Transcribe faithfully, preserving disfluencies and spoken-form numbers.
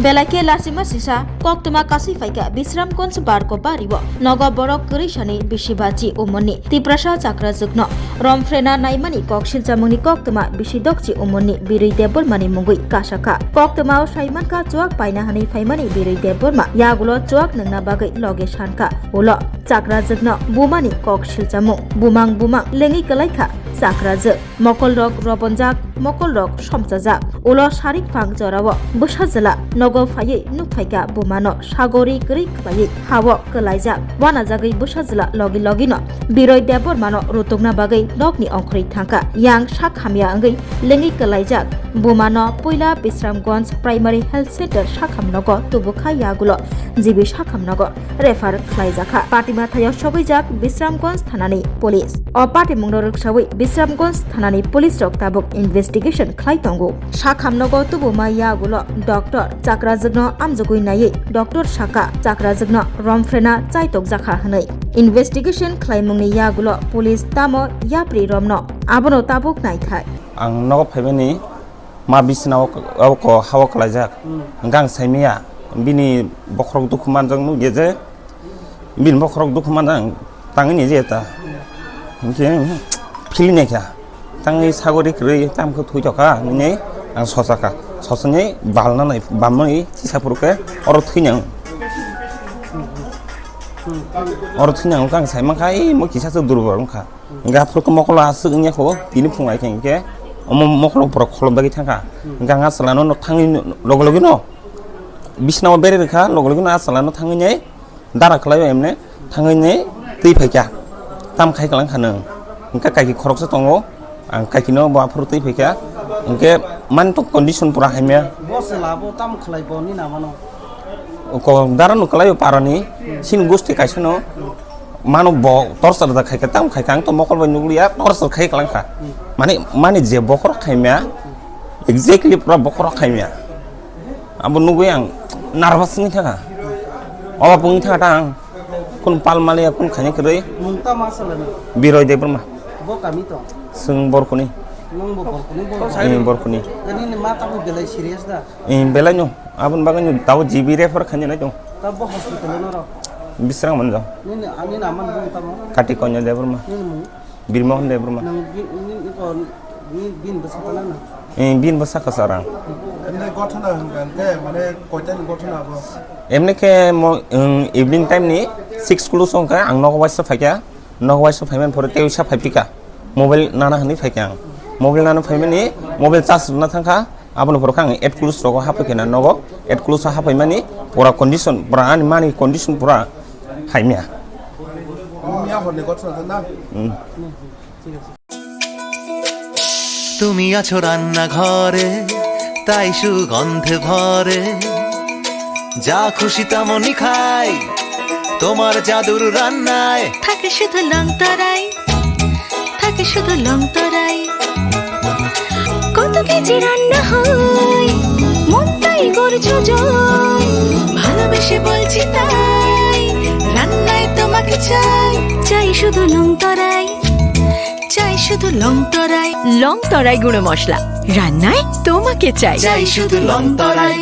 Belai khe lachima sisa koktwma kasui phaikha Bisramganj Barko bario. Nogo borok kwrwi sani bisi bachi umorni Tiprasa chakrajwkno romfrena naimani kok silchamungni koktwma bisi dokchi umorni Birwi Debbarmani mungwi kasakha. Koktwmao saimankha chuak paina hwnwi phaimani Birwi Debbarma yagulo chuak nwngna bagwi loge sankha. Ulo chakrajwkno bumani kok silchamung bumang bumang lengwi kwlaikha chakrajwk. Mokolrok robonjak, mokolrok somchajak. Ulo sarik phang jorao bwsajwla nogo phaiwi nukphaikha bumano sagori kwrwi khwlaiwi hao kwlaijak. Wanajagwi bwsajwla logi logino Birwi Debbarmano rutukna bagwi nokni ongkhorwi thangkha. Yang sak hamya wngwi lengwi kwlaijak bumano puila Bisramganj Primary Health Center sakhamnogo tubukha yagulo G B sakhamnogo refer khwlaijakha. Patimathaio sogwijak Bisramganj thanani police. O patimungno rwksawi Bisramganj thanani police rok tabuk investigation khwlai tongo. Sakhamnogo tubuma yagulo doctor chakrajwkno amjogwi naiwi doctor saka chakrajwkno romfrena chaitokjakha hwnwi. Investigation khwlaimungni yagulo police tamo yapri romno abono tabuk naithai. Ang nogo phaimani ma bisina o, o ko hao kwlaijak. Hmm. Hwnkhe ang saimaya bini bokhorok dukhu manjak nukya je bini bokhorok dukhu manjak tangwi ni je ta. Hwnkhe philinaikha tangwi sagori kwrwi tamkhe thwi tokha nini ang sochakha. Sochani balna nai bamwi tisa phuru khe oro thwinang. Oro thwinang khe ang saimankha ei mo kisa se durbol wngkha. Hingke aphuru khe mokolo aswk wngya kho, tini phung ai khe hingke omo mokolo borok kholop dagi thangkha. Hmm. Hingke ang a chwla no thangwi loge loge no bisina o bere rwkha, loge loge no a chwla no thangwi nai dara khlai o emne thangwi nai twi phaikha. Tam khai kwlang kha nwng. Hingke kaiki khoroksa tongo, ang kaiki no bo aphuru twi phaikha. Hingke mani to condition pura hamya. Bo chwla bo tam khlai bo ni na mano. Ko dara no kwlai o parani, hmm, sini gosti kaisa no. Mano bo torchar da khaikha, tam khaikha, ang to mokol bai nukliya, torchar khai kwlangkha. Hmm. Mani, mani je bokhorok khaimya, exactly pura bokhorok khaimya. Abo nugwi ang nervous wngwi thangkha. Obo wngwi thangkha ta ang. Kun pal maliya, kun khaina kwrwi. Mung tamo aswlani? Biroi Debbarma. Bo kami tong? Chwng Borkuni. Nwng bo Borkuni, bo? Eh, Borkuni. Nini ma tamo belai serious da? Eh, belai no. Aboni bagwi no tabo G B refer khaina nai tong. Tabo hospital no ro? Bisrang manjak. Nini, ani naman bung tamo? Kati Konya Debbarma. Nini mung? Birmohon Debbarma. Nang bi-, ni, ni ko, ni bin bwsa kana na? Eh, bin bwsa kasarang. Nini gothona hwnka hwnkhe, mane koitani gothona abo? Emne khe mo, um, evening time ni six kulu songkha ang nogo waisa phaikha. Nogo waisa phaiman phore tei waisa phaiphika. Mobile nana hwnwi phaikha ang. Mobile nana phaimani mobile charge rwna thangkha. Aboni phoro khe ang eight kulu rogo haphaikha na nogo. Eight kulu haphaimani pura condition, pura ani mani condition pura haimya. Miya horni gothona na? Hmm. তুমি আছো রান্নাঘরে, তাই সুগন্ধে ভরে। যা খুশি তেমনই খাই, তোমার জাদুর রান্নায়। থাকে শুধু লং তরাই, থাকে শুধু লং তরাই। কত কেজি রান্না হয়, মনটাই করছো জয়। ভালোবেসে বলছি তাই, রান্নায় তোমাকে চাই। চাই শুধু লং তরাই। চাই শুধু লং তরাই। লং তরাই গুঁড়ো মশলা, রান্নায় তোমাকে চাই। চাই শুধু লং তরাই।